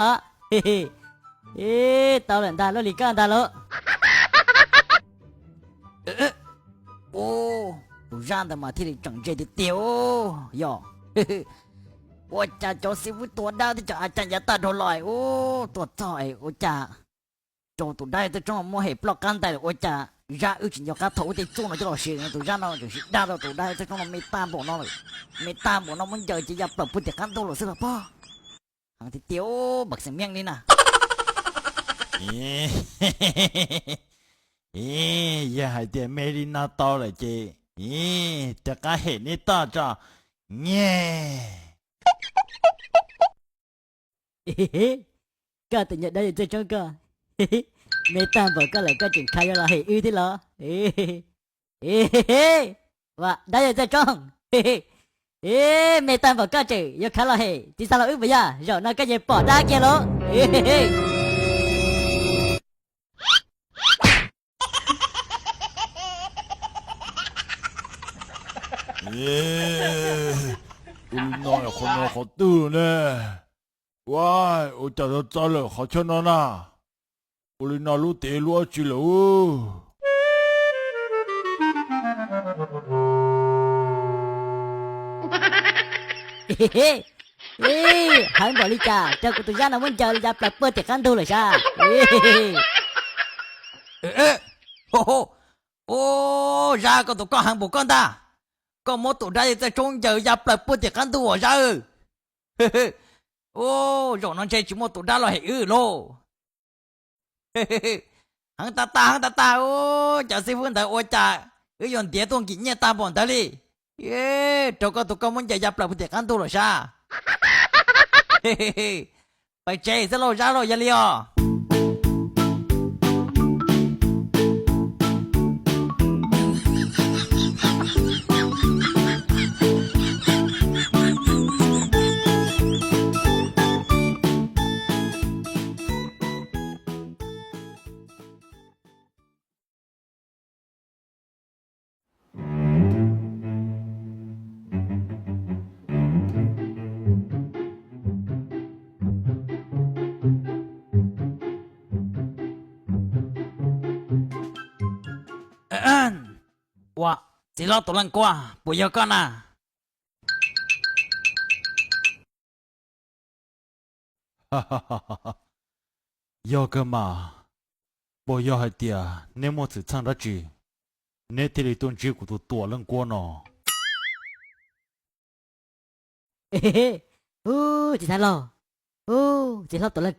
ເອ ເອ ເຕົາແຫຼະ ໄດ້ໂລ ລີກາ ໄດ້ໂລ. ເອ ເອ ໂອ້ ໂຕຢານຕະມາທີ່ໄດ້ຈັງເຈຕິເຕໂອ ຢໍ ໂອຈາ ເຈົ້າຊິວຶດຕົວດາວທີ່ເຈົ້າອາຈານຢາຕາໂດລອຍ ໂອ້ ຕົວຈອຍ ໂອຈາ ເຈົ້າໂຕໄດ້ແຕ່ຈ້ອງມອເຫບລັອກກັນແຕ່ ໂອຈາ ຢາອຶຈິນຍອກາໂທອຸເຕຈູນອເຈົ້າຫຼໍເຊໂຕຢານເນາະ ເຈົ້າຊິດາໂຕໄດ້ແຕ່ຈ້ອງເມຕາບໍ່ເນາະ ເມຕາບໍ່ເນາະ ມັນເຈີຈະຢາປະພຶດຕິຄັນໂຕໂລຊິລະປະ ຫັງຕິເຕໂອ ບັກສຽງມຽງນີ້ນະ ເອ ເອ ຢ່າໃຫ້ເຕຍເມລີນາໂຕເລີຍເຈ ເອ ຈະກະເຫັນນີ້ຕໍ່ຈະ ແງ່ ເອເຮ ກະຕະຍະໄດ້ເຈົ້າຈອງກະ ເມຕາບໍ່ກະແຫຼະກະຈຶ່ງຄາຍອລະເຮອືທີ່ລະ ເອ ເອເຮ ວ່າໄດ້ເຈົ້າຈອງ ເອ ເມຕາບໍ່ກະເຈີ ຍອກຄາລະເຮ ຕິສາລະອຶບະຍາ ເຈົ້ານາກະເຍປອດາກຽໂລ ເອເຮ ເອ ອຸລິນອຍ ຂໍນອນຂໍຕື່ນແນ່ ວ້າຍ ໂອຈາດຕາເລີ ຂໍເຊີນນອນນາ ໂອລິນາລຸເຕລຸອາຈິເລີ ເອ ເອ ເອ ຮັງບໍລິຈາ ເຈົ້າກຸຕຸຍານະມຸນເຈີລະຍາປະເປີເຕຄັນດູເລີຊາ ເອ ເອ ໂອໂຫ ໂອ ຢາກໍໂຕກໍຫັງບົກກ່ອນຕາ ກໍມົດໂຕໄດ້ແຕ່ຈົ່ງເຈີຢາປະເປີເຕຄັນດູຢາເອີ ໂອ ຢອກນອນເຊຈິມົດໂຕດາລອເຮອືໂລ ຫັງຕາຕາ ຫັງຕາຕາ ໂອ ຈາຊິວືນໄດໂອຈາ ອື ຢອນເດຍຕົງກິນເຍຕາບອນຕາລີ ເອ ໂຕກໍໂຕກໍມົນຈະຢາປະພຸເຕຄັນໂຕໂລຊາ ໄປເຈຊະໂລ ຢາໂລ ຢາລີອອ ເອີ ວ່າ ຊິລອກຕົວຫຼັງກວ່າ ປູຢອກກ່ອນນະ. ຢໍ້ເກີມາ ບໍ່ຢໍ້ໃຫ້ເຕຍ ໃນໝົດຊື່ຊ່າງດາຈີ ໃນເທເລຕົນຈີກູໂຕຕົວເລື່ອງກົວໜໍ ເອີ ໂອ້ ຈິທັນຫຼໍ ໂອ້ ຈິທັນຫຼໍຕົວເລື່ອງກົວ